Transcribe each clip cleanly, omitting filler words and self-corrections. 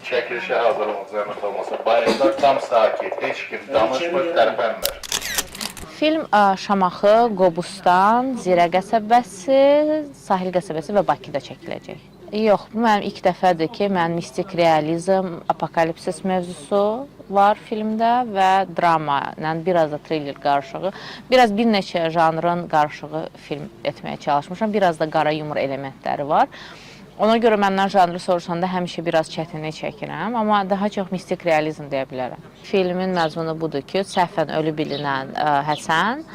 Çəkilişə hazırlıq, zəhmət olmasa. Bayırda tam sakit, heç kim danışmır, tərpənmir. Film Şamaxı, Qobustan, Zirə qəsəbəsi, Sahil qəsəbəsi və Bakıda çəkiləcək. Yox, bu mənim ilk dəfədir ki, mən mistik realizm, apokalipsis mövzusu var filmdə və drama ilə biraz da triller qarışığı, biraz bir neçə janrın qarışığı film etməyə çalışmışam. Biraz da qara yumor elementləri var. Ona görə məndən janrı soruşanda həmişə biraz çətinlik çəkirəm, amma daha çox mistik realizm deyə bilərəm. Filmin məzmunu budur ki, səhvən ölü bilinən Həsən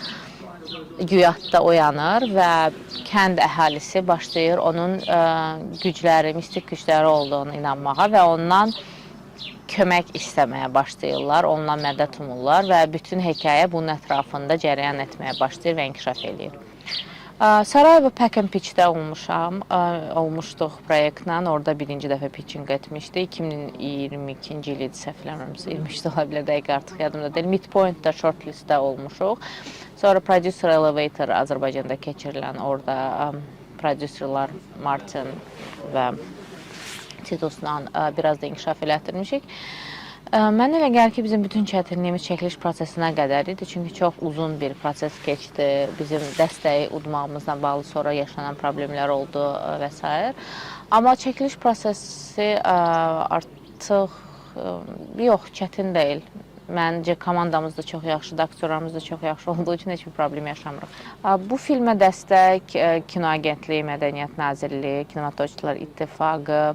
güyatda oyanır və kənd əhalisi başlayır onun gücləri, mistik gücləri olduğunu inanmağa və ondan kömək istəməyə başlayırlar, ondan mədəd umurlar və bütün hekayə bunun ətrafında cərəyan etməyə başlayır və inkişaf eləyir. Sarayevo Pack and Pitch-də olmuşam, olmuşduq proyektlə. Orada birinci dəfə pitching etmişdik. 2022-ci il idi, səhv eləmirəmsə, 23-də ola bilər, dəqiq artıq yadımda deyil. Midpoint-da shortlist-də olmuşuq. Sonra Producer Elevator Azərbaycanda keçirilən orada prodüserlər Martin və Titusla biraz da inkişaf elətdirmişik. Mənə elə gəlir ki, bizim bütün çətinliyimiz çəkiliş prosesinə qədər idi. Çünki çox uzun bir proses keçdi. Bizim dəstəyi udmağımızla bağlı sonra yaşanan problemlər oldu və sair. Amma çəkiliş prosesi artıq yox, çətin deyil. Məncə komandamız da çox yaxşıdır, aktyorlarımız da çox yaxşı olduğu üçün heç bir problem yaşamırıq. Bu filmə dəstək Kino Agentliyi, Mədəniyyət Nazirliyi, Kinematografçılar İttifaqı,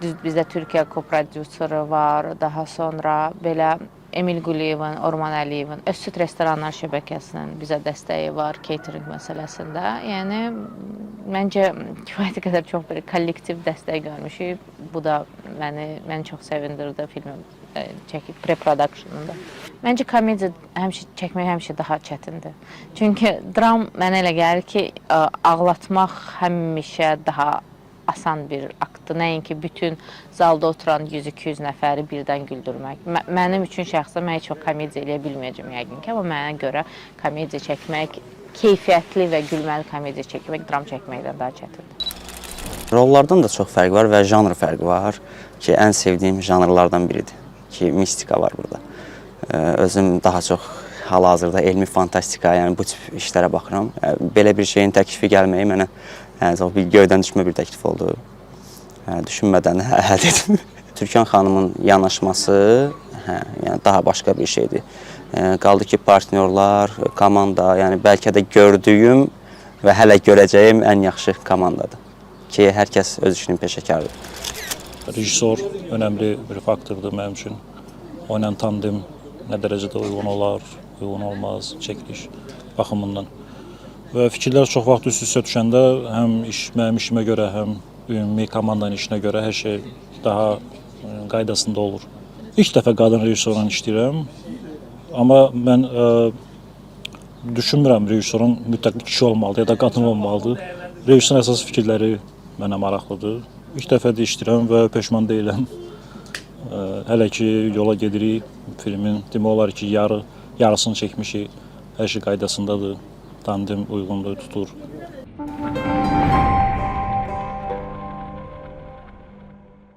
düz bizdə Türkiyə koprodüseri var. Daha sonra belə Emil Quliyevin, Orman Əliyevin, Özsüd restoranlar şəbəkəsinin bizə dəstəyi var catering məsələsində. Yəni məncə kifayət qədər çox bir kollektiv dəstək görmüşük. Bu da məni çox sevindirdi filmin çəkib pre-productionunda. Məncə komediya həmişə çəkmək həmişə daha çətindir. Çünki dram mənə elə gəlir ki, ağlatmaq həmişə daha asan bir aktdır. Nəinki bütün zalda oturan 100-200 nəfəri birdən güldürmək. Mənim üçün şəxsən mən heç vaxt komediya eləyə bilməyəcəm yəqin ki, amma mənə görə komediya çəkmək, keyfiyyətli və gülməli komediya çəkmək dram çəkməkdən daha çətindir. Rollardan da çox fərq var və janr fərqi var ki, ən sevdiyim janrlardan biridir ki, mistika var burada. Özüm daha çox hal-hazırda elmi fantastika, yəni bu tip işlərə baxıram. Belə bir şeyin təklifi gəlməyi mənə yəni, çox bir göydən düşmə bir təklif oldu. Düşünmədən hə dedim. Türkan xanımın yanaşması, hə, yəni daha başqa bir şeydir. Qaldı ki, partnyorlar, komanda, yəni bəlkə də gördüyüm və hələ görəcəyim ən yaxşı komandadır. Ki, hər kəs öz işinin peşəkarıdır. Rejissor önəmli bir faktordur mənim üçün. O ilə tandem nə dərəcədə uyğun olar, uyğun olmaz çəkiliş baxımından. Və fikirlər çox vaxt üst-üstə düşəndə həm iş mənim işimə görə, həm ümumi komandanın işinə görə hər şey daha qaydasında olur. İlk dəfə qadın rejissorla işləyirəm. Amma mən düşünmürəm rejissorun mütləq kişi olmalıdır ya da qadın olmalıdır. Rejissorun əsas fikirləri mənə maraqlıdır. İlk dəfədir işləyirəm və peşman deyiləm. Hələ ki yola gedirik. Filmin demək olar ki, yarısını çəkmişik. Hər şey qaydasındadır. Tandem uyğundur, tutur.